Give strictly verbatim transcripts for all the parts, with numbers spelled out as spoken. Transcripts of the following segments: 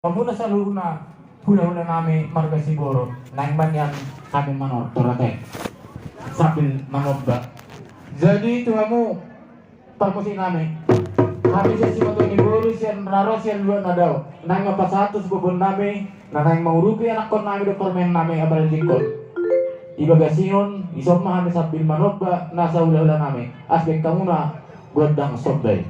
Hamuna saluhutna hulahula nami marga Siborok, naeng ma nian hami manortor ate sambil manomba. Jadi tu hamu parmusik nami, hami sian simatua ni boru, sian na ro sian luat na dao, naeng ma pasahat tu siboboan nami na naeng mangurupi anakkon nami dohot parumaen nami apala jingkon. Di bagas i on, dison ma hami sambil manomba nasa hulahula nami. Asa baen hamuna gondang somba i.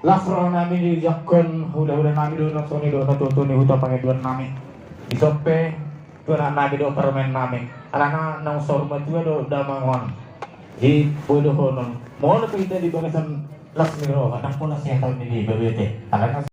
Las roha nami dijangkon hulahula nami do na songon i do na tutu ni huta pangidoan nami. Dison pe tu anak nami do parumaen nami. Alana naung saur matua do damang on. Di bodohonon. Molo pe hita di bagasan las ni roha, ndang pola sehatan ni babete. Alana